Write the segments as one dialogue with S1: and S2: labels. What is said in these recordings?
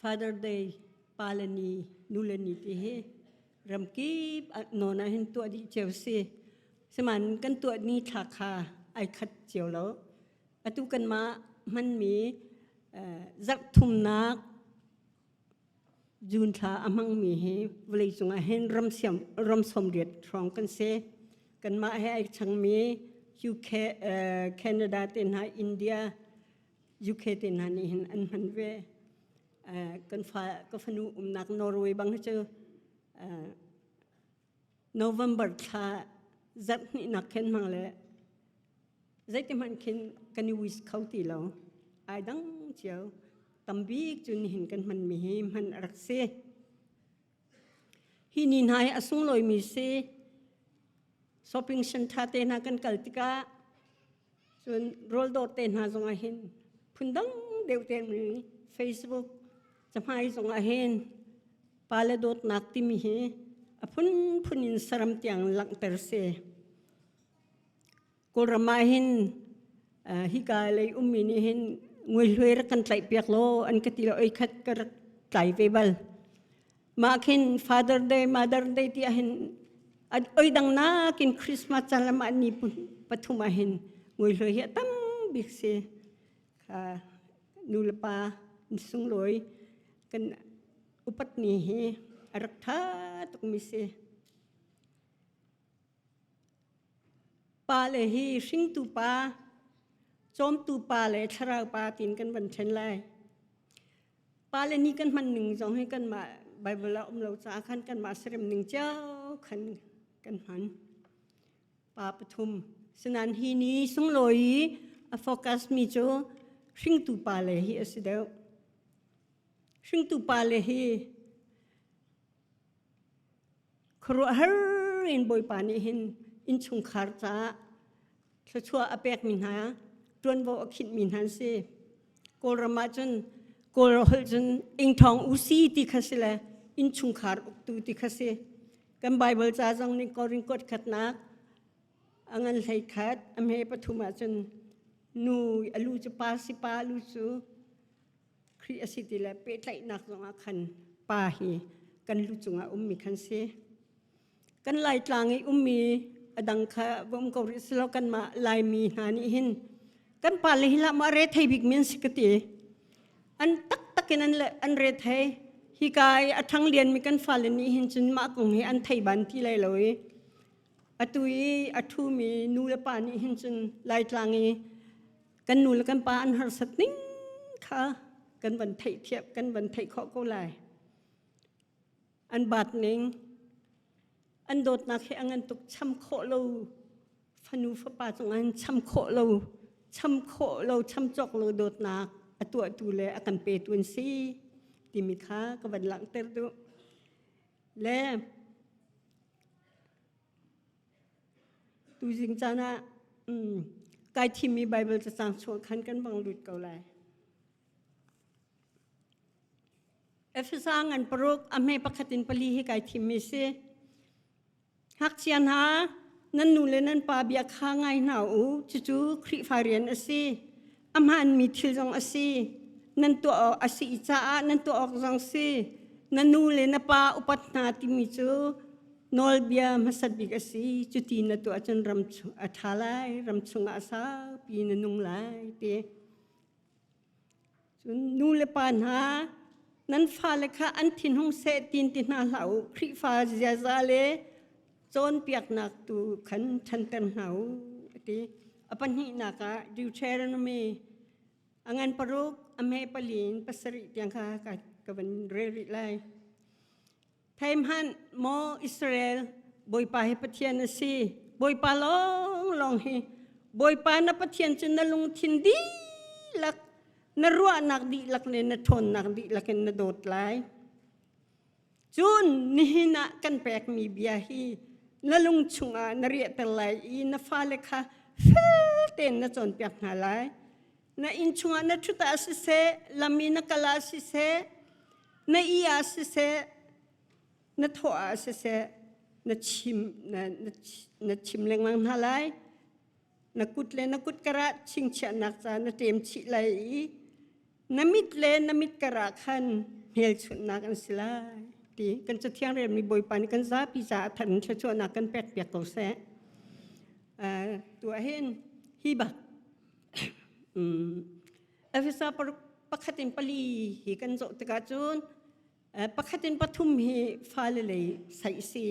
S1: Father Day, Pa le Ni, Nu le Ni ti hi ramkip nawn ah hin tuah dih cio si. Siman kan tuah ni thla kha ai khat cio lo. Atu kanmah hmanmi zarh thumnak June thla a hmangmi hi vawleicung ah hin ram siam ram sawmriat hrawng kan si. Kanmah he ai changmi UK, Canada te hna, India, UK te hna nih hin an hman ve. Kan fa ka fanu umnak Norway bang hi cu November thla zarh hnihnak khin hmang le zeitihmanh khin kan i wish kho ti lo. Ai dang cio. Tambik cu nihin kan hmanmi hi hman a rak si. Hi ni hna hi a sunglawimi si. Shopping center te hna kan kal tikah cun rawldawr te hna zong ah hin phundang deuh te Facebook cahmai zong ah hin pale dawtnak timi hi a phunphun in saram tiang langhter si. Kawlram ah hin hika lei ummi nih hin nguihluai rak kan tlaih piak law an ka ti lo ei khat ka rak tlai ve bal. Mah khin Father Day, Mother Day ti ah hin oi dang nakin Christmas caan le mah ni pathum ah hin nguihluai hi a tam bik si. Kha nu le pa sunglawi kan upat ni hi a rak ṭha tukmi si. Pa le hi hringtu pa, cawmtu pa le thlarau pa tiin kan van ṭhen lai. Pa le ni kan hman ning zong hi kanmah Bible ah um lo caah khan kanmah serem ning cio khan kan hman. Pa pathum. Sinan hi ni sunglawi i a focus mi cu hringtu pa le hi a si deuh. Hringtu pa le hi Khuaruahhar in Bawipa nih hin innchungkhar caah thluachuah a pekmi hna, ṭuanvo a khinhmi hna an si. Kawlram ah cun Kawl holh cun ingthawng usi ti kha si le innchungkhar uktu ti kha si. Kan Bible ca zong nih Korin kuat khatnak a ngan hlei khat a hme pathum ah cun nu a lu cu pa si pa lu cu Khrih a si ti le pehtlaihnak zongah khan pa hi kan lu cungah ummi khan si. Kan Laitlang i ummi a dang kha va um ko rih silo kanmah Laimi hna nih hin kan pa le hi lah maw a re thei bik mi an si ka ti. An taktak in an le an re thei. Hika i a ṭhang lianmi kan fale nih hin cun mah kong hi an thei ban ti lai lo i atu i a ṭhumi nu le pa nih hin cun Laitlang i kan nu le kan pa an harsat ning kha kan van theih thiam kan van theih khawh ko lai an bat ning an dawtnak he a ngan tuk cham khawh lo fanu fapa cung an cham khawh lo cham khawh lo cham cawk lo dawtnak a tuahtu le a kan petu an si timi kha ka van langhter duh le Tuzing caan ah kai thimmi Baibal cacang chung khan kan bang lut ko lai. Efesa ngan paruk a hme pakhat in pali hi kai thimmi si. Ngakchia hna, nan nu le nan pa bia kha ngai hna u, cucu Khrihfa rian a si. A hmaanmi thil zong a si. Nan tuah awk a si caah nan tuah awk zong si. Na nu le na pa upat hna timi cu Nawlbia hmasat bik a si. Cuti na tuah cun ram a ṭha lai, ram chungah saupi na nung lai ti. Cun nu le pa hna, nan fale kha an thinhung seh tin ti hna hlah u. Khrihfa ziaza le cawnpiaknak tu khan ṭhanter hna u, a ti. A pahnihnak ah Deuteronomy a ngan paruk, a hme pali in pasarih tiang kha ka van rel rih lai. Thei hmanh, maw Israel, Bawipa hi Pathian a si. Bawipa lawnglawng hi. Bawipa na Pathian cu na lungthin dihlak, na ruahnak dihlak le na ṭhawnnak dihlak in na dawt lai. Cun nihin ah kan pekmi bia hi na lung chungah na riahter lai i na fale kha fel tein na cawnpiak hna lai. Na inn chungah na ṭhut ah siseh, lam i na kal ah siseh, na i ah siseh na thawh ah siseh na chim na, na, na chim lengmang hna lai na kut le na kut karah chingchiahnak ca na ṭem chih lai i na mit le na mit karah khan Hmelchunhnak an si lai ti kan cathiang relmi Bawipa nih kan zapi caah than thluachuahnak kan pek piak ko seh. Tuah hin hi bak Efesa pakhat in pali hi kan zoh tikah cun pakhat in pathum hi fale lei saih si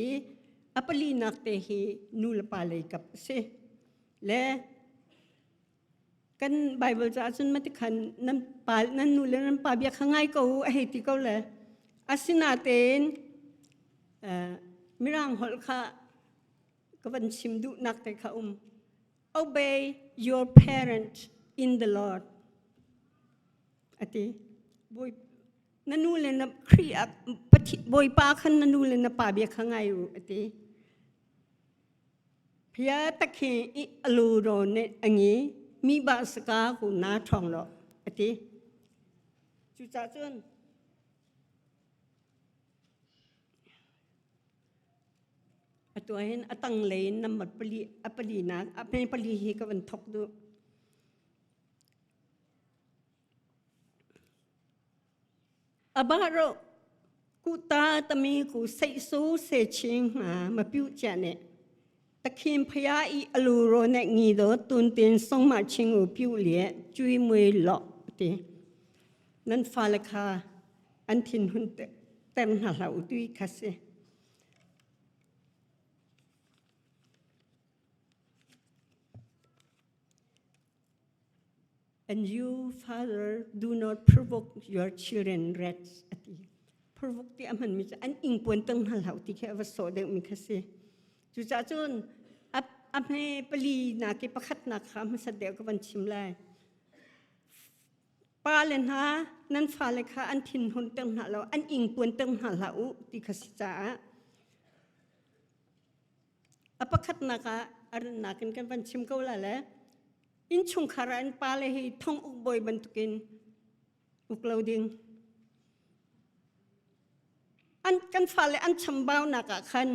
S1: a palinak te hi nu le pa lei kap a si. Le Kan Bible caah cun matikhan nan pa nan nu le nan pa bia kha ngai ko u a hei ti ko le asinatein mirang holh kha ka van chim duhnak te kha um. Obey your parent in the Lord. Ati Bawi na nu le na Khrih ah Bawipa khan na nu le na pa bia kha ngai u ati. ဘုရားသခင်ဤအလိုတော်နှင့်အညီမိဘစကားကိုနားထောင်လော့အတိcucaah cun atu hin a tanglei in number pali a palinak a pali hi ka van thok duh. Abaro ku ta tami ku sei su se ching ma ma piu cha ne takhin phaya i alu ro ne ngi do tun tin song ma ching u piu le chui mui lo ti nan fa le kha an thin hun ter hna hlah u tui kha si. And you, father, do not provoke your children wrath a ti. Provoke ti a hmanmi cu an ingpuan tang hna hlah ti khi a va sawh deuhmi kha si. Cucaah cun a hme pali na ke pakhat nak kha hmasat deuh ka van chim lai. Pa le hna nan fale kha an thinhun tang hna lo, an ingpuan tang hna hlah u ti kha si caah A pakhatnak ah a rannak in kan van chim ko la le innchungkhar ah an pale hi thong uk bawi bantukin uk lo ding. An kan fale an chambaunak ah khan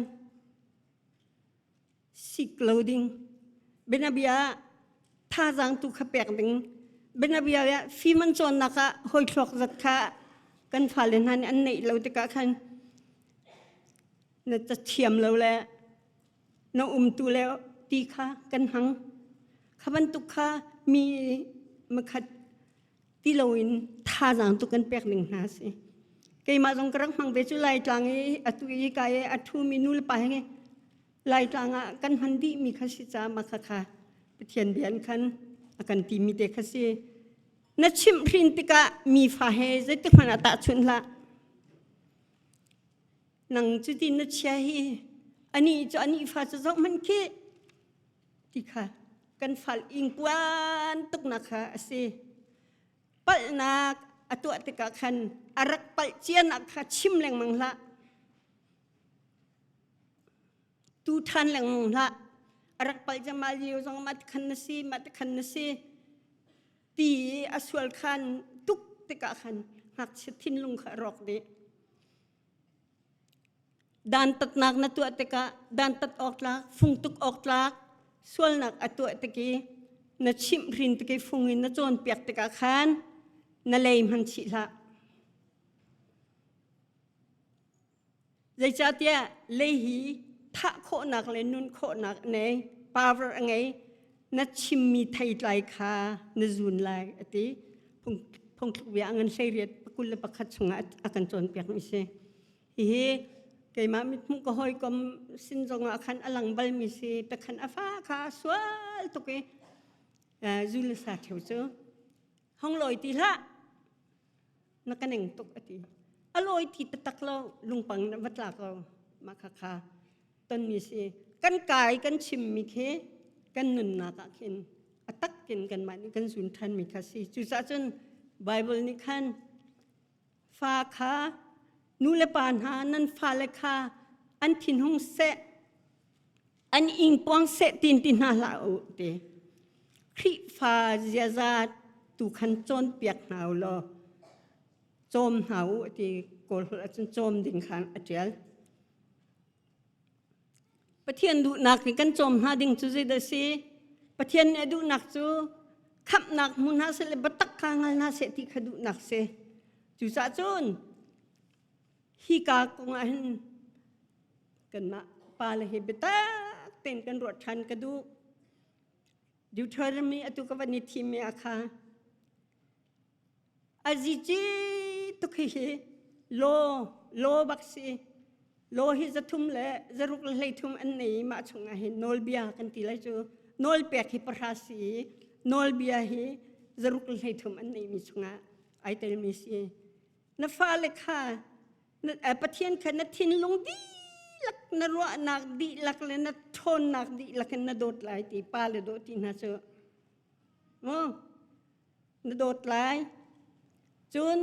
S1: sik lo ding. Bianabia thazaang tu kha pek ding. Bianabia fim an cawnnak ah hawi thluak zat kha kan fale hna nih an neih lo tikah khan na cathiam lo le na umtu le ti kha kan hmang. Kha bantuk kha mi makhat ti loin thazaang tu kan pek ning hna si. Keimah zong ka rak hmang ve cu Laitlang i atu i ka i a ṭhumi nu le pa he Laitlang ah kan hman dih mi kha si ca ma kha kha Pathian bia in khan a kan ti mi te kha si. Na chimh hrin tikah mi fa he zeitik hmanh ah tahchunh hlah. Nang cuti na chia hi anih cu anih fa cu zoh hmanh khi ti kha kan fal ingpuan tuknak kha a si. Palhnak a tuah tikah khan a rak palh cianak kha chim lengmang hlah. Tu ṭhan lengmang hlah. A rak palh jamal lio zong mah khan na si, mah khan na si. Ti a sual khan tuk tikah khan ngakchia thinlung kha a rawk dih. Dantatnak na tuah tikah dantat awk tlak, fung tuk awk tlak, sualnak a tuah tik i na chimhhrin tik i fung in na cawnpiak tikah khan na lei hman chih hlah. Zeicahtiah lei hi thah khawhnak le nun khawhnak a ngei, power a ngei. Na chimmi theitlai kha na zun lai a ti. Phungthluk bia a ngan 18 21 chungah a kan cawnpiakmi si. Hihi keimah mithmuh ka hawikom sin zongah khan a lang balmi si. Takhan a fa kha a sual tuk i zu le sa theu cu hong lawi ti hlah na ka neng tuk a ti. A lawi ti taktak lo lungpang na va tla ko mah kha kha tonmi si. Kan kai kan chimmi khi kan nunnak ah khin a takin kanmah nih kan zun ṭhanmi kha si. Cucaah cun Bible nih khan fa kha nu le pa hna nan fale kha an thinhung seh an ingpuang seh tin ti hna hlah u ti. Khrihfa ziaza tu khan cawnpiak hna u law cawm hna u ti Kawl holh ahcun cawm ding khan a ṭial. Pathian duhnak nih kan cawm hna ding cu zeidah a si? Pathian nih a duhnak cu khamhnak hmu hna seh le biatak kha hngal hna seh ti kha duhnak si. Cucaah cun Hika kong ah hin kanmah pale hi biatak tein kan ruat ṭhan ka duh. Deuteronomy atu ka van i thim i a kha a zici tuk hi hi law law bak si law hi zathum le zaruk le hleithum an nei i mah chungah hin nawlbia kan ti lai cu nawlpek hi pahra si i nawlbia hi zaruk le hleithum an neimi chungah ai telmi si na fale kha Pathian kha na thinlung dihlak na ruahnak dihlak le na ṭhawnnak dihlak in na dawt lai ti pa le dawt ti hna cu mu na dawt lai cun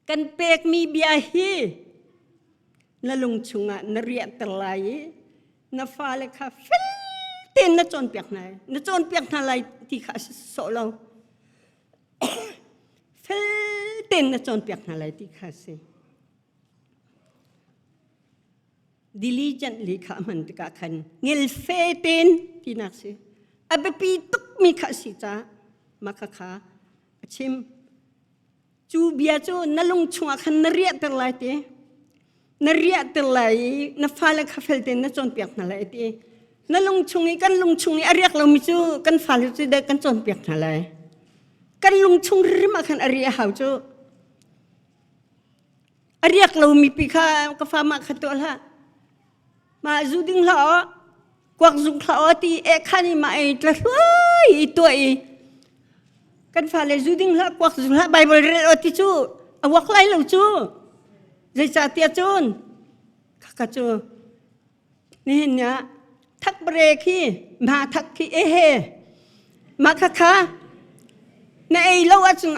S1: kan pekmi bia hi na lung chungah na riahter lai i na fale kha fel tein na cawnpiak hna na cawnpiak hna lai ti kha a si sawh lo fel tein na cawnpiak hna lai ti kha a si. Diligently kha a hman tikah khan ngilfe tein tinak si. A biapi tukmi kha a si caah mah kha kha a chim. Cu bia cu na lung chungah khan na riahter lai ti. Na riahter lai i na fale kha fel tein na cawnpiak hna lai ti. Na lung chung i kan lung chung i a riak lomi cu kan fale cu deh kan cawnpiak hna lai. Kan lung chung rim ah khan a riah hau cu. A riak lomi pi kha ka fa mah kha tuah hlah. Mah zu ding hlah aw, kuak zung hlah aw ti e khan i mah ei tla hluai i tuah i kan fale zu ding hlah kuak zu hlah Bible rel aw ti cu a wak lai lo cu. Zeicahtiah cun khakha cu nihin ni ah thak bre khi ma thak khi ehe ma kha kha na ei lo ahcun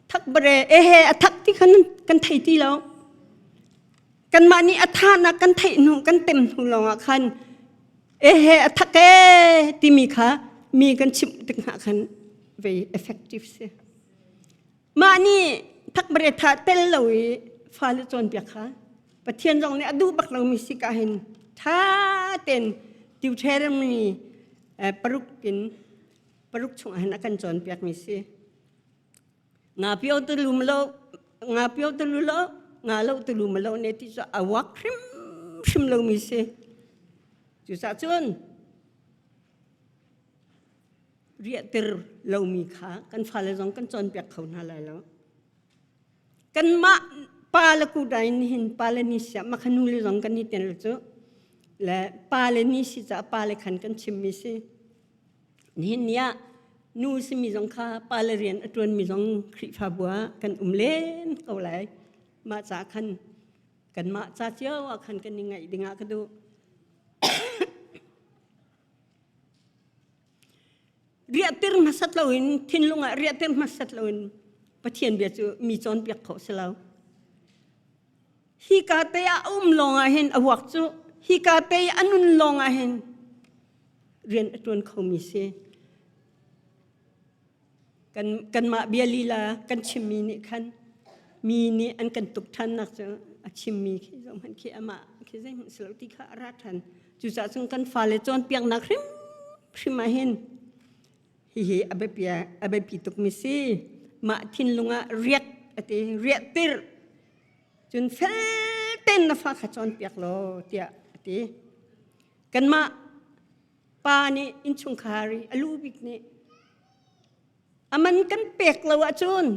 S1: thak bre ehe a thak ti khan kan thei ti lo kanmah nih a thahnak kan theih hnu kan tem hnu lawngah khan ehe a thak e timi kha mi kan chimh tik hna khan very effective si Mah nih thakbare tha tel lo i fale cawnpiak kha Pathian zong nih a duh bak lomi si ka hin tha tein Deuteronomy paruk in paruk chungah hin a kan cawnpiakmi si. Nga pio tu lum lo nga pio tu lu lo nga lo tu lum lo ne ti cu a wak hrim hrim lomi si. Cucaah cun riahter lomi kha kan fale zong kan cawnpiak kho hna lai lo. Kanmah pa le kuda in hin pa le ni siah makha nu le zong kan i tel cu le pa le ni si caah pa le khan kan chimmi si. Nihin ni ah nu simi zong kha pa le rian a ṭuanmi zong Khrihfabu ah kan um len ko lai. Mah caah khan kanmah ca cio ah khan kan i ngaih dingah ka duh. Riahtir hmasat loin thinlung ah riahtir hmasat loin Pathian bia cu mi cawnpiak khawh si lo. Hika te ah a um lawng ah hin a huak cu hika te a nun lawng ah hin rian a ṭuan khomi si. Kan kanmah bia lila kan chimmi nih khan mi nih an kan tuk ṭhannak cu a chimmi khi zohhmanh khi amah khi zeihmanh si lo ti kha a ra ṭhan. Cucaah cun kan fale cawnpiaknak hrimhrim ah hin hihi a biapi a biapi tukmi si. Mah thinlung ah riak a ti riah tirh cun fel tein na fa kha cawnpiak law tiah a ti. Kanmah pa nih innchungkhar i a lu bik nih a man kan pek lo ahcun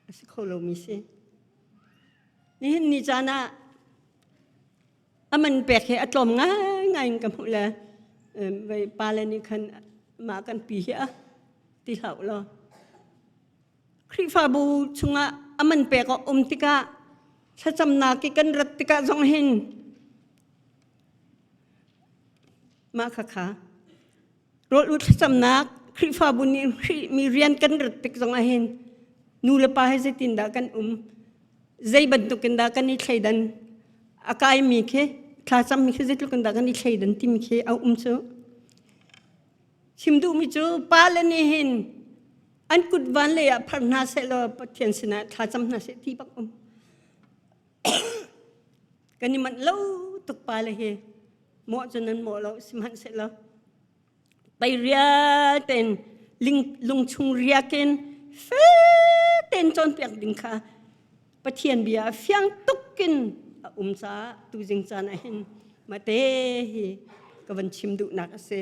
S1: a si kho lomi si. Nihin ni caan ah a man pek hi a tlawm ngaingai in ka hmuh le vei pale nih khan mah kan pi hi a ti hlah law Khrihfabu chungah a man pek a um tikah thlacamnak i kan rat tikah zong hin mah khakha rawl u thlacamnak Khrihfabu nih Khrih mi rian kan rat tik zong ah hin nu le pa he zeitindah kan um zei bantukin dah kan i thleidan a kaimi khi thlacammi khi zeitluk in dah kan i thleidan timi khi a um cu Chim duhmi cu pale nih hin an kut van lei ah phar hna seh law Pathian sinah thlacam hna seh ti bak um. Kan i manh lo tuk pale hi mawh cu nan mawh lo sihmanhsehlaw pei rial tein lungchung riak in fel tein cawnpiak ding kha. Pathian bia a fiang tuk in a um caah tuzing caan ah hin mate hi ka van chim duhnak a si.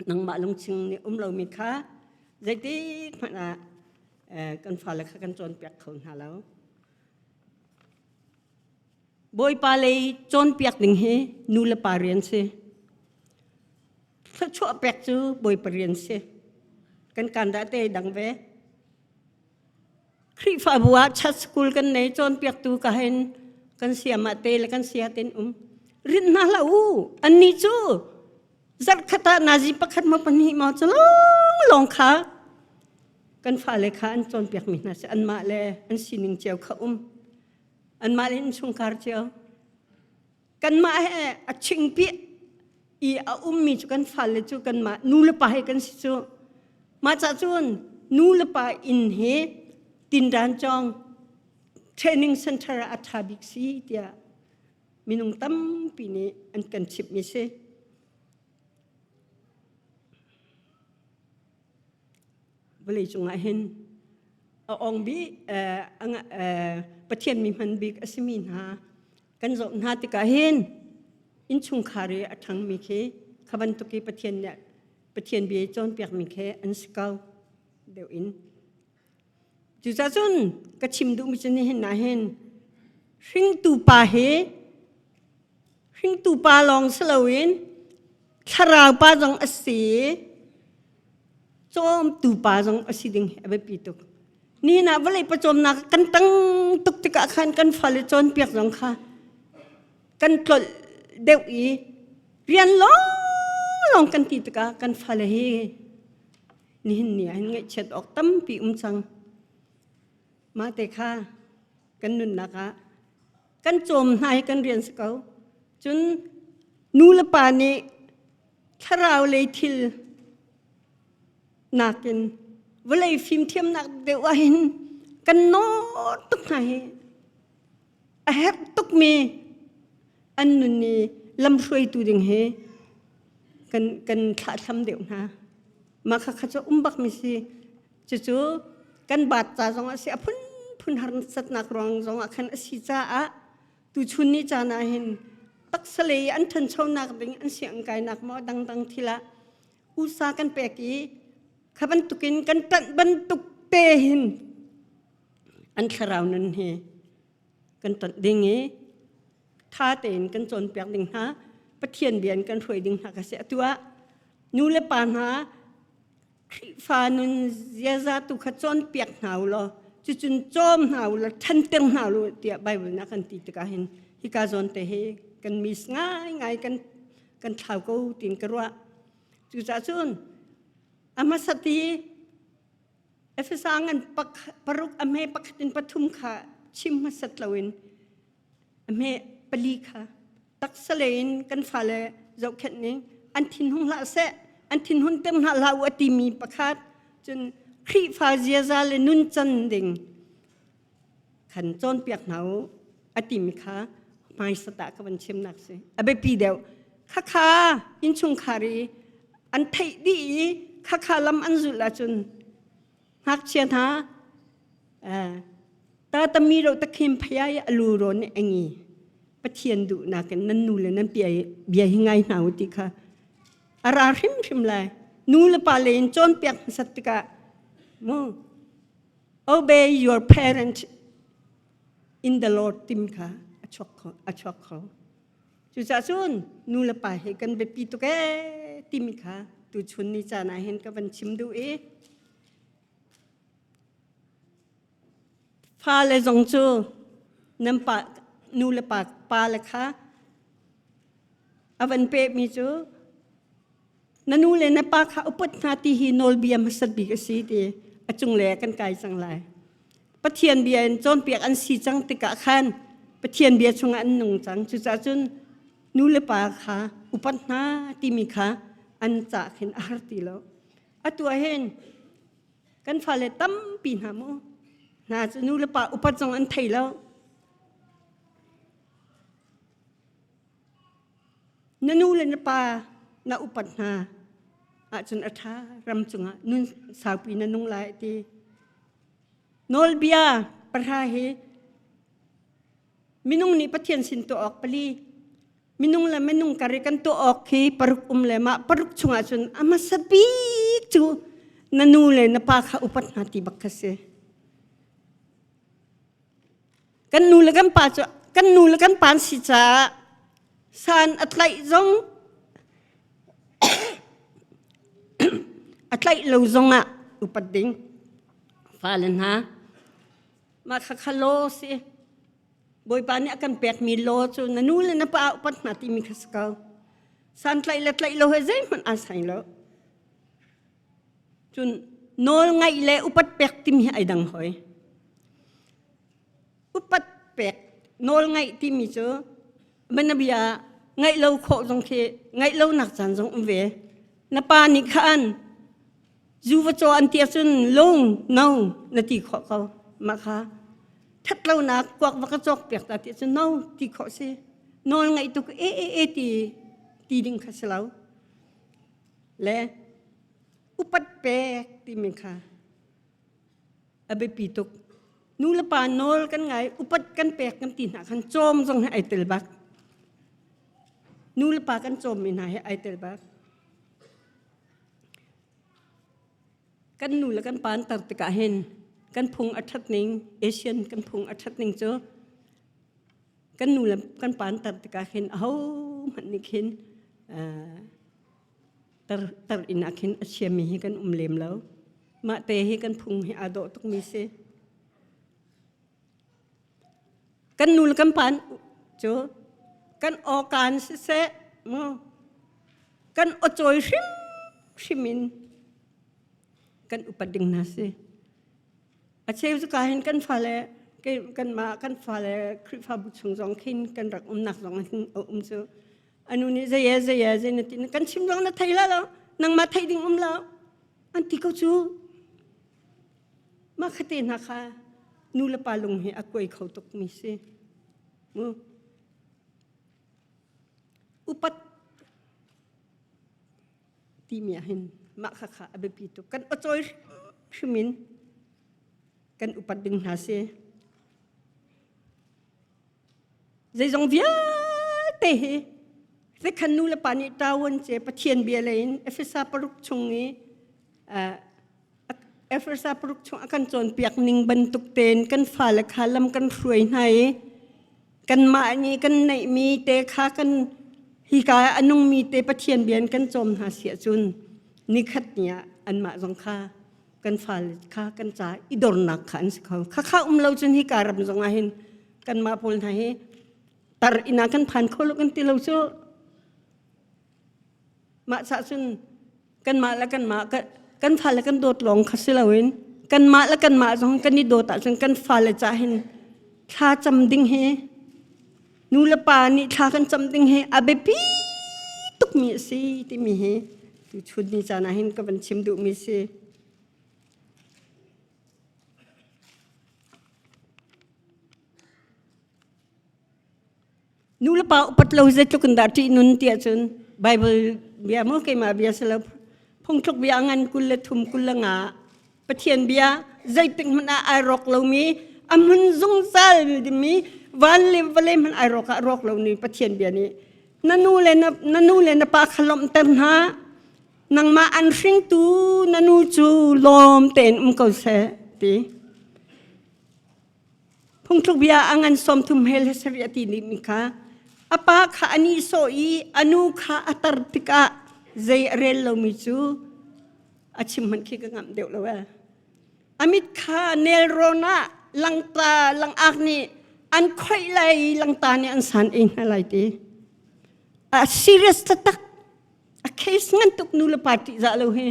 S1: Nangmah lungching nih um lomi kha zeitik hmanh ah kan fale kha kan cawnpiak kho hna lo. Bawipa lei cawnpiak ding hi nu le pa rian si. Thluachuah pek cu Bawipa rian si. Kan kan dah te dang ve. Khrihfabu ah church school kan nei cawnpiaktu ka hen kan siam ah te le kan sia ten um. Rin hna hlah u. Annih cu zarhkhat ah nazi pakhat maw pahnih maw cu lawng lawng kha kan fale kha an cawnpiakmi hna si anmah le an sining cio kha um. Anmah le innchungkhar cio. Kanmah he a chingpi i a ummi cu kan fale cu kanmah nu le pa he kan si cu. Mah cah cun nu le pa inn hi tindan cawng training center ah a ṭha bik si tiah minung tampi nih an kan chimhmi si. Vawlei cungah hin a ong bik Pathian mi hman bik a simi hna kan zoh hna tikah hin innchungkhar i a ṭhangmi khi kha bantuk i Pathian nih Pathian bia i cawnpiakmi khi an si ko deuh in. Cucaah cun ka chim duhmi cu nihin ah hin hringtu pa hi hringtu pa lawng si loin thlarau pa zong a si cawmtu pa zong a si ding hi a biapi tuk. Nihin ah vawlei pawcawmnak kan tang tuk tikah khan kan fale cawnpiak zong kha kan tlolh deuh i rian lawnglawng kan ti tikah kan fale hi nihin ni ah hin ngaihchiat awk tampi um cang. Mah te kha kan nunnak ah kan cawm hna hi kan rian si ko. Cun nu le pa nih thlarau lei thil nakin vawlei fimthiamnak deuh ah hin kan nawr tuk hna hi a herh tukmi an nun i lamhruaitu ding hi kan kan thlahthlam deuh hna. Mah kha kha cu um bakmi si. Cucu kan baat ca zong a si a phunphun harsatnak ruang zong ah khan a si caah tuchun ni caan ah hin taksa lei an ṭhanchonak ding an sianginn kainak maw dangdang thil ah usa kan pek i kha bantukin kan ṭanh bantuk te hin an thlarau nun hi kan ṭanh ding i ṭha tein kan cawnpiak ding hna Pathian bia in kan hruai ding hna ka si atu ah nu le pa hna Khrihfa nun ziaza tu kha cawnpiak hna u law cucun cawm hna u law ṭhanter hna u tiah Bible nih a kan ti tikah hin hika zawn te hi kan miss ngaingai kan kan thlau ko tiin ka ruah. Cucaah cun a hmasat i Efesa ngan paruk a hme pakhat in pathum kha chim hmasat loin a hme pali kha taksa lei in kan fale zohkhenh ning an thinhung hlah seh an thinhun ter hna hlah u a timi pakhat cun Khrihfa ziaza le nuncan ding khan cawnpiak hna u a timi kha hmaisat ah ka van chimnak si a biapi deuh khakha innchungkhar i an theih dih i khakha lam an zulh ahcun ngakchia hna ta tami ro takhin phaya i alu ro nih angi pathian duhnak in nan nu le nan pia bia hi ngai hna u ti kha a ra hrimhrim lai nu le pa le in cawnpiak hmasat tikah mu obey your parent in the Lord tim kha a chuak kho a chuak kho cucaah cun nu le pa hi kan biapi tuk ee timi kha tuchun ni caan ah hin ka van chim duh i fale zong cu nan pa nu le pa pa le kha a van pehmi cu na nu le na pa kha upat hna ti hi nawlbia hmasat bik a si ti a cunglei ah kan kai cang lai. Pathian bia in cawnpiak an si cang tikah khan Pathian bia chungah an nung cang. Cucaah cun nu le pa kha upat hna timi kha an cah khin a har ti lo. Atu ah hin kan fale tampi hna mu hna cu nu le pa upat zong an thei lo. Na nu le na pa na upat hna ahcun a ṭha ram cungah nun saupi na nung lai ti. Nawlbia pahra hi minung nih Pathian sin tuah awk pali minung le minung kar i kan tuah awk hi paruk um le mah paruk chungah cun a hmasa bik cu na nu le na pa kha upat hna ti bak kha si. Kan nu le kan pa cu kan nu le kan pa an si caah san a tlaih zong a tlaih lo zongah upat ding fale hna mah kha kha law si Bawipa nih a kan pekmi law cu na nu le na pa upat hna timi kha si ko san tlaih le tlaih lo he zeihmanh aa sai lo Cun nawl ngaih le upat pek timi hi ai dang hoi. Upat pek nawl ngaih timi cu banabia ngaih lo khawh zong khi ngaih lo nak caan zong um ve. Na pa nih khan zu va caw an ti ahcun lung no na ti khawh ko. Mah kha that lonak kuak va ka cawk piak ta ti ahcun no ti khawh si. Nawl ngaih tuk e e e ti ti ding kha si lo. Le upat pek timi kha a biapi tuk. Nu le pa nawl kan ngai, upat kan pek kan ti hna khan cawm zong hi ai tel bak. Nu le pa kan cawmmi hna hi ai tel bak. Kan nu le kan pa an tar tikah hin kan phung a ṭhat ning, Asian kan phung a ṭhat ning cu kan nu le kan pa an tar tikah hin ahohmanh nih khin tar tar inn ah khin a chiami hi kan um lem lo. Mah te hi kan phung hi aa dawh tukmi si. Kan nu le kan pa cu kan awkaan siseh mu kan awcawi hrimhrim in kan upat ding hna si. A cheu cu ka hin kan fale kanmah kan fale Khrihfabu chung zong khin kan rak umnak zong hin a um cu. Anu nih zei e zei e zei na ti kan chim zong na thei la lo nangmah theih ding um lo an ti ko cu. Mah khate hna kha nu le pa lung hi a kuai kho tuk mi si. Mu. Upat timi ah hin mah kha kha a biapi tuk. Kan acawi hrim in kan upat ding hna si. Zeizong vialte hi Rikhan nu le pa nih ṭawan ce Pathian bia lei in Efesa paruk chung i Efesa paruk chung a kan cawnpiak ning bantuk tein kan fale kha lam kan hruai hna i kanmah nih kan neihmi te kha kan hika a nungmi te Pathian bia in kan cawm hna si ahcun nikhat ni ah anmah zong kha kan fale kha kan ca i dornak kha an si kho. Khakha um lo cun hika ram zong ah hin kanmah pawl hna hi tar inn ah kan phan kho lo kan ti lo cu. Mah cah cun kanmah le kanmah kan fale kan dawt lawng kha si loin kanmah le kanmah zong kan i dawt ahcun kan fale ca hin thla cam ding hi nu le pa nih thla kan cam ding hi a biapi tukmi a si timi hi tuchun ni caan ah hin ka van chim duhmi si. Nu le pa upat lo zeitluk in dah ṭih nun tiah cun Bible bia maw keimah bia si lo phungthluk bia ngan 23 25 Pathian bia zeitik hmanh ah ai rawk lomi a hmun zungzal dingmi van le vawlei hmanh ai rawk ah rawk lomi Pathian bia nih na nu le na, na nu le na pa kha lawmhter hna nangmah an hringtu na nu cu lawm tein um ko seh ti Phungthluk bia a ngan 30 hel he sarih a ti mi kha a pa kha a nihsawh i a nu kha a tar tikah zei a rel lomi cu a chim hmanh khi ka ngamh deuh lo ee. A mit kha nelrawn ah langta langak nih an khoih lai i langta nih an san ei hna lai ti. A serious taktak. A case ngan tuk nu le pa ṭihzah lo hi.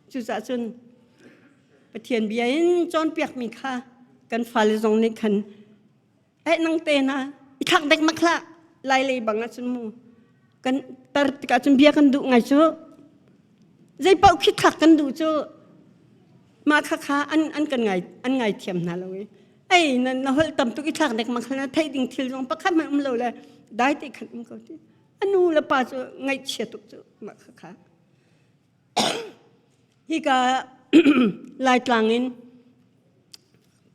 S1: Cucaah cun Pathian bia in cawnpiakmi kha kan fale zong nih khan eh nang te na i thlak dek mak hlah lai lei bang ahcun mu kan tar tikah cun bia kan duh ngai cu zei paoh khi thlak kan duh cu mah kha kha an an kan ngai an ngai thiam hna lo i ei na na holh tam tuk i thlak dek mak na theih ding thil zong pakhat hmanh um lo le dai te khan um ko ti a nu le pa cu ngaihchia tuk cu mah kha kha Hika Laitlang in.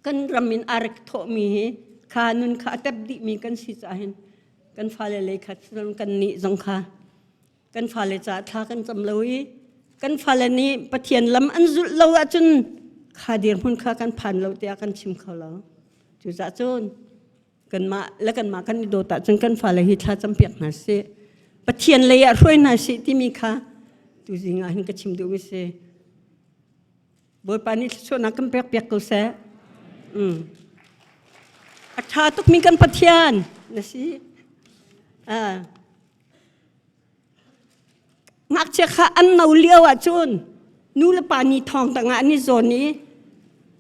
S1: Kan ram in aa rak thawhmi hi kha nun kha a tep dihmi kan si caah hin kan fale lei kha cun kan nih zong kha kan fale caah thla kan cam lo i kan fale nih Pathian lam an zulh lo ahcun kha dirhmun kha kan phan lo tiah kan chim kho lo. Cucaah cun kanmah le kanmah kan i dawt ahcun kan fale hi thla campiak hna sih. Pathian lei ah hruai hna sih timi kha tuzing ah hin ka chim duhmi si. Bawipa nih thluachuahnak kan pek piak ko seh. Mm. A ṭha tukmi kan Pathian na si. Ah. Ngakchia kha an no lio ahcun nu le pa ni thawng tangah an i zawn i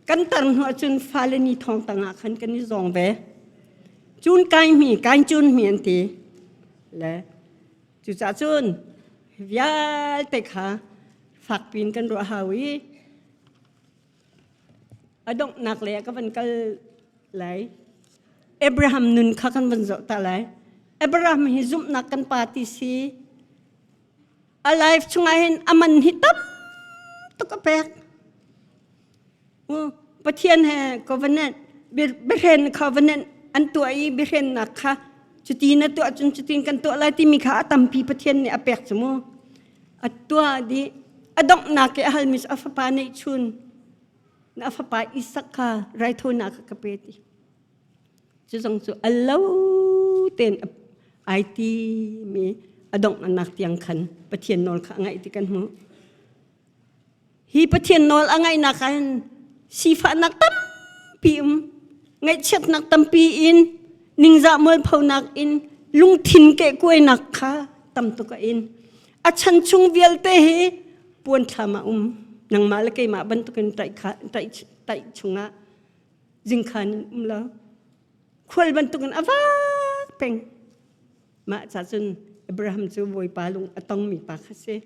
S1: kan tar hnu ahcun fale ni thawng tangah khan kan i zawng ve. Cun kai hmi, kai cun hmi an ti. Le cucaah cun vialte kha fakpi in kan ruah hau i a donghnak lei ah ka van kal lai. Abraham nun kha kan van zoh ta lai. Abraham hi zumhnak kan pa ti si. A life chungah hin a man hi tam tuk a pek. Pathian he covenant biahren covenant an tuah i biahrennak kha cuti na tuah cun cutin kan tuah lai timi kha a tampi Pathian nih a pek cu mu. A tuah dih a donghnak i a halmi cu a fapa neihchun na fapa Isak kha raithawinak kha ka pe ti. Cu zong cu a lo tein ai ti mi a donghnak tiang khan Pathian nawl kha a ngaih ti kan hmuh. Hi Pathian nawl a ngaihnak ah hin sifahnak tampi um, ngaihchiatnak tampi in, ningzah mualphonak in, lungthin kehkuainak kha tam tuk a in. A chan chung vialte hi puan thlam ah um. Nangmah le keimah bantukin taih kha taih taih chungah zingkhan in um lo. Khual bantukin a vak peng. Mah ca cun Abraham cu Bawipa lung a tongmi pa kha si.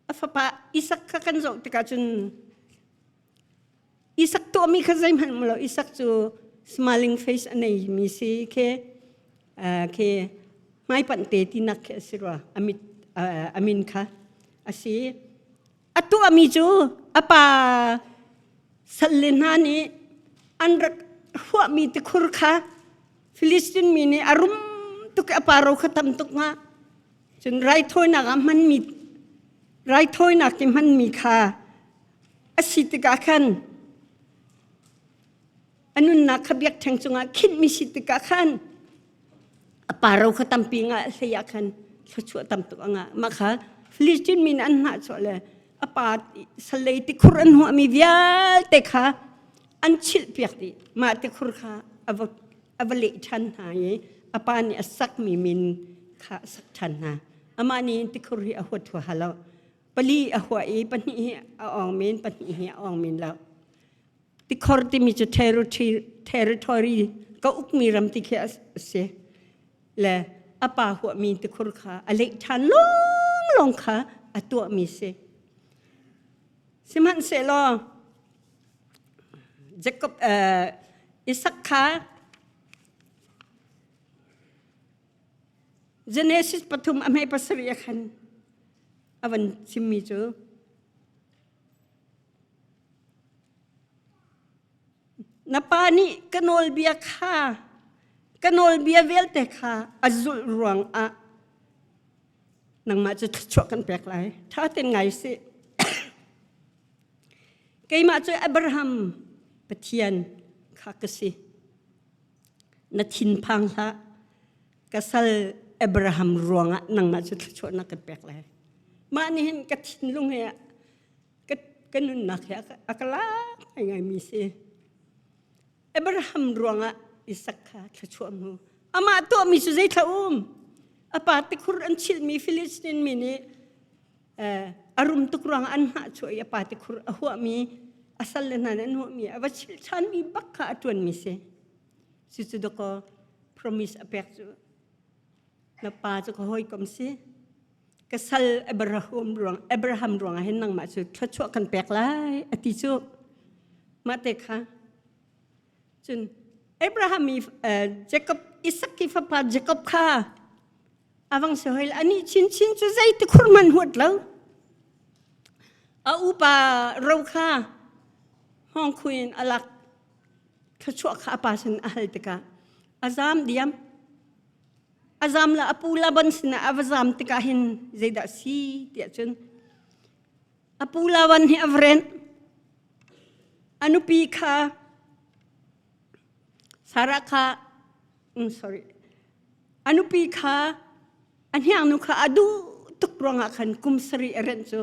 S1: A fapa Isak kha kan zoh tikah cun Isak tuahmi kha zeihmanh um lo. Isak cu smiling face a neimi si khi khi hmaipanh te tinak khi a si rua. A mit a min kha a si. A tuahmi cu a pa salle hna nih an rak huahmi tikhur kha Filistin mi nih a rum tuk i a pa ro kha tam tuk hnga. Cun raithawinak ah hmanmi raithawinak ti hmanmi kha a si tikah khan a nunnak kha biakṭheng cungah khinhmi si tikah khan a pa ro kha tampi ngah hlei ah khan thluachuah tam tuk a ngah. Mah kha Filistin mi nih an hnahchuah le a pa salei tikhur an huahmi vialte kha an chilhpiak dih. Mah tikhur kha a va a va leh ṭhan hna i a pa nih a sakmi min kha a sak ṭhan hna. Amah nih tikhur hi a huat huaha lo. Pali a huah i pahnih hi a awng men, pahnih hi a awng men lo. Tikhor timi cu territory ka ukmi ram ti khi a si. Le a pa huahmi tikhur kha a leh ṭhan lawnglawng kha a tuahmi si. Sihmanhsehlaw Jacob uh, Isak kha Genesis pathum a hmei pasarih ah khan a van chimmi cu Na pa nih ka nawlbia kha ka nawlbia vialte kha a zulh ruangah nangmah cu thluachuah kan pek lai. Ṭha tein ngai sih. Keimah cu Abraham Pathian kha ka si. Na thinphang hlah. Ka sal Abraham ruangah nangmah cu thluachuahnak kan pek lai. Mah nih hin ka thinlung he ka, ka nunnak he a ka lak ngaingaimi si. Abraham ruangah Isak kha thluachuah hmu. Amah tuahmi cu zei thla um? A pa tikhur an chilhmi Philistine mi nih a rum tuk ruangah an hnahchuah i a pa tikhur a huahmi a salle hna nih an huahmi a va chilh ṭhanmi bak kha a ṭuanmi si. Cucu dakaw promise a pek cu na pa cu ka hawikom si. Ka sal Abraham ruang Abraham ruangah hin nangmah cu thluachuah kan pek lai a ti cu. Mah te kha cun Abraham i Jacob Isak i fapa Jacob kha avang si hoi ani chinchin cu zei ti khur man huat lo. A upa ro kha. Hngawng in a lak thluachuah kha a pa sin a hal tikah a zam diam. A zam la a pu Laban sinah a va zam tikah hin zeidah si tiah cun a pu Laban hi a va renh. A nupi kha Sarah kha sorry a nupi kha a hniangnu kha a duh tuk ruangah khan kum sarih a renh cu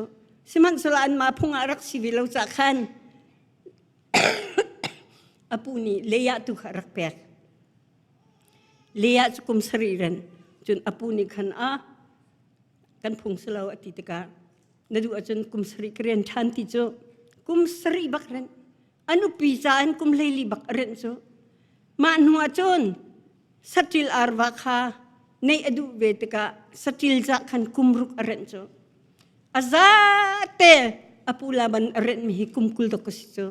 S1: sihmanhsehlaw anmah phung ah rak si ve lo cah khan a pu nih Leah tu kha a rak pek. Leah cu kum sarih ren cun a pu nih khan a kan phung si lo a ti tikah na duh ahcun kum sarih ka rian ṭhan ti cu kum sarih bak ren a nupi ca in kum hleili bak a renh cu mah hnu ah cun saṭil arva kha neih a duh ve tikah saṭil ca khan kum ruk a renh cu a zate a pu Laban a renhmi hi kum 20 dok a si cu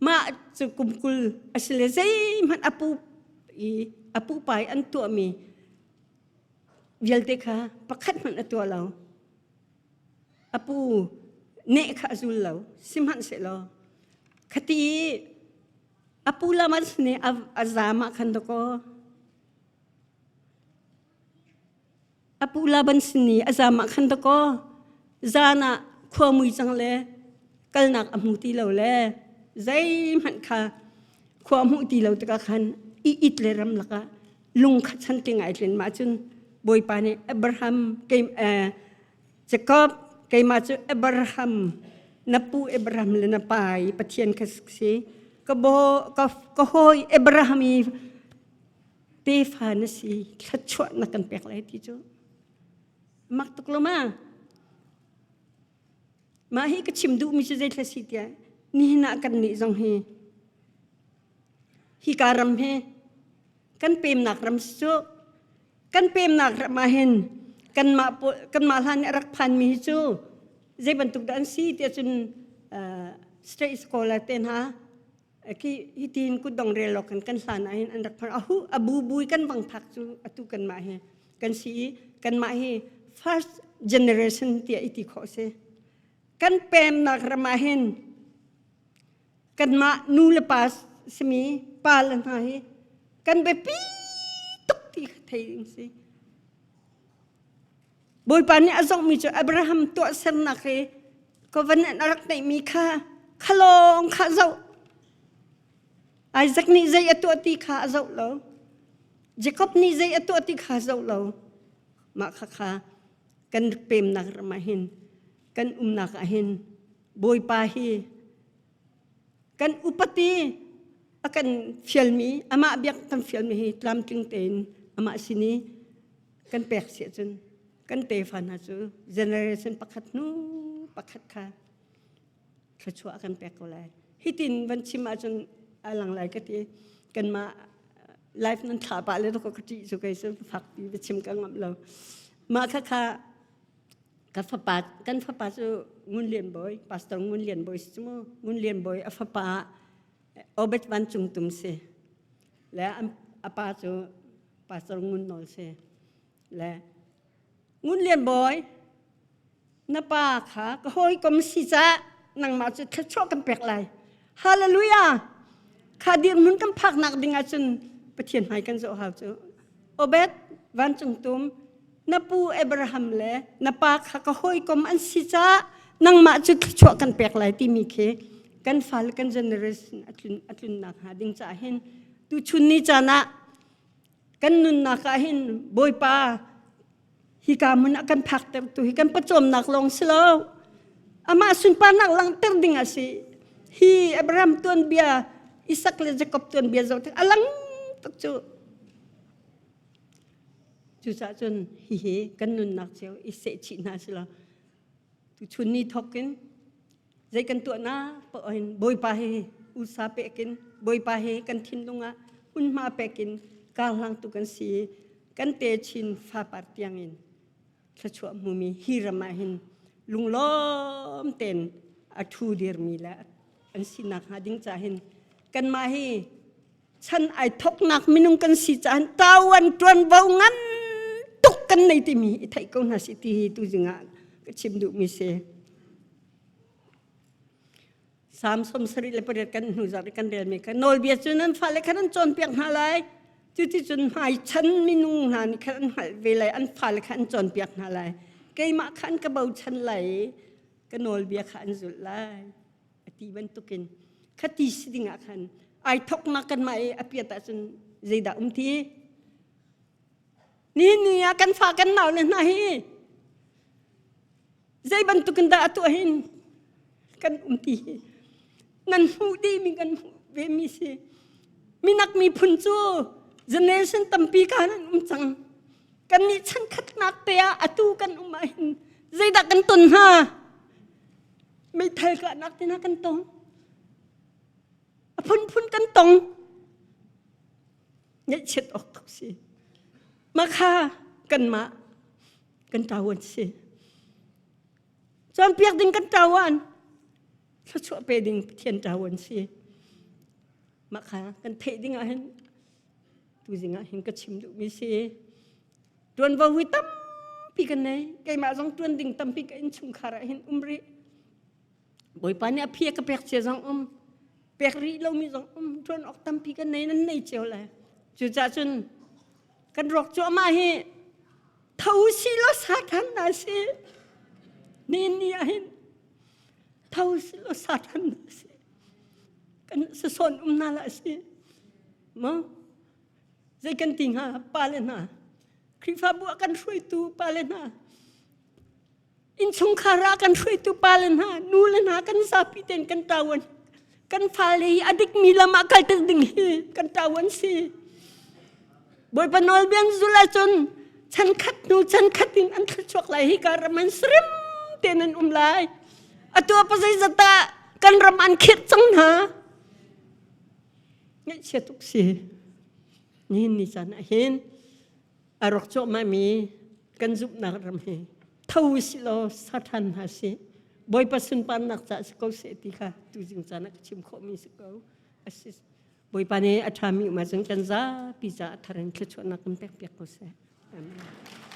S1: mah cu kum 20 a si le zeihmanh a pu i a pupa i an tuahmi vialte kha pakhat hmanh a tuah lo A pu neh kha a zul lo. Sihmanhsehlaw khati i a pu Laban sin i a zaam ah khan dawkaw a pu Laban sin i a zaam ah khan dawkaw zan ah khua mui cang le kalnak a hmu ti lo le zeihmanh kha khua a hmuh ti lo tikah khan i it le ram lakah lung kha chantling ai tlin mah cun Bawipa nih Abraham kei Jacob keimah cu Abraham na pu Abraham le na pa i Pathian ka si ka bo ka, ka hawi Abraham i tefa na si thluachuah na kan pek lai ti cu mak tuk lo ma mah hi ka chim duhmi cu zei thla si tiah nihin ah kan nih zong hi hika ram hi kan pemnak ram cu kan pemnak ram ah hin kanmah kanmah hlan nih a rak phanmi hi cu zei bantuk dah an si tiah cun state scholar te hna khi hitin kutdong rel lawk kan kan hlan ah hin an rak phan ahu abu bui kan bang phak cu atu kanmah hi kan si i kanmah hi first generation tiah i ti khawh si kan pemnak ram ah hin kanmah nu le pa simi pa le hna hi kan biapi tuk ti kha thei ding si Bawipa nih a zohmi cu Abraham tuahsernak hi covenant a rak neihmi kha khalawng kha zoh Isaac nih zei a tuah ti kha a zoh lo Jacob nih zei a tuah ti kha a zoh lo mah kha kha kan pemnak ram ah hin kan umnak ah hin Bawipa hi kan upati a kan fialmi amah biak kan fialmi hi tlamtling tein amah sin i kan pek si ahcun kan tefa hna cu generation pakhat hnu pakhat kha thluachuah kan pek ko lai hitin van chim ahcun a lang lai ka ti kanmah life nan thlah pah le ka ṭih cu kei cu fak pi va chim ka ngamh lo mah kha kha ka fapa kan fapa cu Ngun Lian Bawi pastor Ngun Lian Bawi si cu mu Ngun Lian Bawi a fapa Obed Van Cung Tum si le a pa cu pastor Ngun Nawl si le Ngun Lian Bawi na pa kha ka hawikom si caah nangmah cu thluachuah kan pek lai hallelujah kha dirhmun kan phaknak ding ahcun Pathian hmai kan zoh hau cu Obed vancung tum na pu Abraham le na pa kha ka hawikom an si caah nangmah cu thluachuah kan pek lai timi khi kan fale kan generation a tlun a tlunnak hnga ding caah hin tuchun ni caan ah kan nunnak ah hin Bawipa hika hmun ah kan phakter tu hi kan pawcawmnak lawng si lo amah sunparnak langhter ding a si hi Abraham tuanbia Isak le Jacob tuanbia zoh tik a lang tuk cu cucaah cun hihi kan nunnak cio i sehchih hna si lo tuchun ni thawk in zei kan tuahnak paoh hin Bawipa hi usa pekin Bawipa hi kan thinlung ah hmunhma pekin karhlangtu kan si i kan techin fapar tiangin thluachuah hmumi hi ram ah hin lunglawm tein a ṭhu dirmi le an sinak hnga ding ca hin kanmah hi chan ai thoknak minung kan si caah tawan ṭuanvo ngan tuk kan nei timi i theih ko hna si ti hi tuzing ah ka chim duhmi si. Salm 78 kan hnu zarh i kan relmi kha nawlbia cu nan fale kha nan cawnpiak hna lai. Cuticun hmaichan minung hna nih khan an hngalh ve lai, an fale kha an cawnpiak hna lai. Keimah kha an ka bochan lai i ka nawlbia kha an zulh lai. A ti bantukin khati si dingah khan ai thoknak kanmah i a piat ahcun zeidah um ti? Nihin ni ah kan fa kan nau le hna hi zei bantukin dah a tuah hin kan um ti hi nan hmuh dihmi kan hmuh ve mi si. Minak miphun cu generation tampi ka nan um cang. Kan nih chan khatnak te ah atu kan um ah hin zeidah kan ton hna? Meithal kahnak te hna kan tong. A phunphun kan tong. Ngaihchiat awk tuk si. Makha kanmah kan ṭawan si. Cawnpiak ding kan ṭawan. Thluachuah pe ding Pathian ṭawan si. Mah kha kan theih ding ah hin tuzing ah hin ka chim duhmi si. Ṭuanvo hi tampi kan nei. Keimah zong ṭuan ding tampi ka innchungkhar ah hin um rih. Bawipa nih a phi a ka pek cia zong um. Pek rih lomi zong um. Ṭuan awk tampi kan nei nan nei cio lai. Cucaah cun kan rawk cuahmah hi tho si law Satan na si. Ni ni ah hin tho si law Satan na si. Kan sasawn um na la si. Mo zei kan ti hnga pa le hna Khrihfabu ah kan hruaitu pa le hna Innchungkhar ah kan hruaitu pa le hna, nu le hna kan zapi tein kan ṭawan. Kan fale hi a dikmi lam ah kalter ding hi kan ṭawan si. Bawipa nawlbia an zulh ahcun chan khat hnu chan khat in an thluachuak lai hi ka ram an srim tein an um lai. Atu ah pazeizat dah kan ram an khirh cang hna. Ngaihchia tuk si. Nihin ni caan ah hin a rawk cuahmahmi kan zumhnak ram hi tho usih law sa ṭhan hna sih. Bawipa sunparnak caah si ko seh ti kha tuzing caan ah ka chim khawhmi si ko. Asi. Bawipa nih a ṭhami um ahcun kan zapi caah a thar in thluachuahnak kan pekpiak ko seh. Amen.